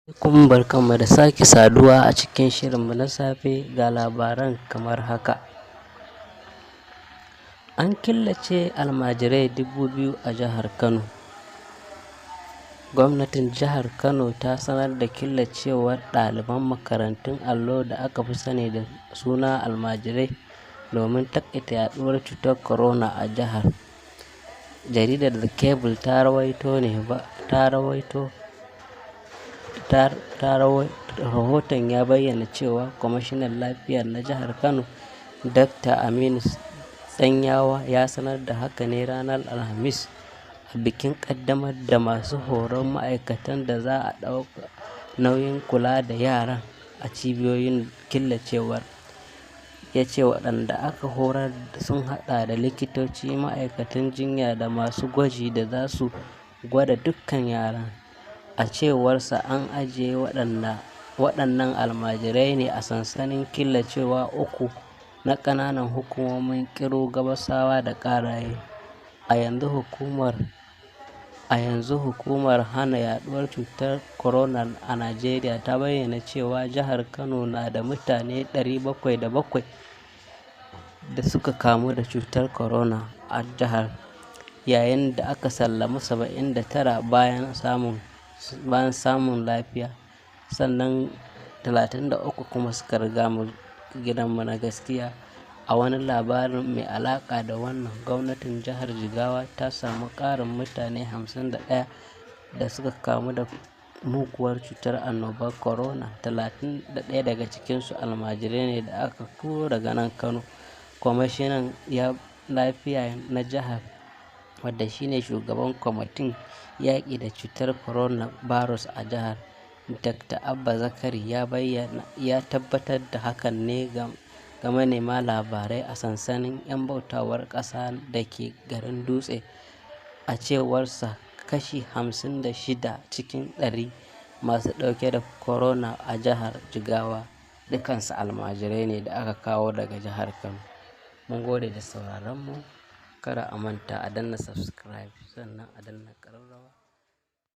Alaikum, barkanmu da sake saduwa a cikin shirinmu na safe. Ga labaran kamar haka. An killace almajirai 2000 a jihar Kano. Gwamnatin jihar Kano ta sanar da killacewar ɗaliban makarantun allo da aka fi sani da suna almajirai domin taƙaita yaɗuwar cutar corona a jihar. Jaridar The Cable ta rawaito ne ta rawaito ta rahoton ya bayyana cewa kwamishinan lafiya na jihar Kano, Dr. Aminu Tsanyawa, ya sanar da haka ne ranar Alhamis a bikin ƙaddamar da masu horon ma'aikatan da za a ɗauka nauyin kula da yaran a cibiyoyin killacewar. Ya ce waɗanda aka horar sun haɗa da likitoci, ma'aikatan jinya da masu gwaji da za su gwada dukkan yaran. A cewarsa, an ajiye waɗannan almajirai ne a sansanin killacewa uku na ƙananan hukumomin Kiru, Gabasawa da Ƙaraye. A yanzu hukumar hana yaɗuwar cutar corona a Najeriya ta bayyana cewa jihar Kano na da mutane 707 da suka kamu da cutar corona a jihar, yayin da aka sallami 79 bayan samun lafiya, sannan 33 kuma suka riga mu gidanmu na gaskiya. A wani labarin mai alaƙa da wannan, gwamnatin jihar Jigawa ta samu ƙarin mutane 51 da suka kamu da muguwar cutar annobar corona, 31 daga cikinsu almajirai ne da aka turo daga nan Kano. Kwamishinan lafiya na jihar, wadda shine shugaban kwamitin yaƙi da cutar coronavirus a jihar, Dr. Abba Zakari, ya tabbatar da hakan ne ga manema labarai a sansanin 'yan bautawar ƙasa da ke garin Dutse. A cewarsa, kashi 56 cikin ɗari masu ɗauke da corona a jihar Jigawa dukansu almajirai ne da aka kawo daga jihar Kano. Mun gode da sauraron mu. Kada a manta a danna subscribe, sannan a danna ƙararrawa.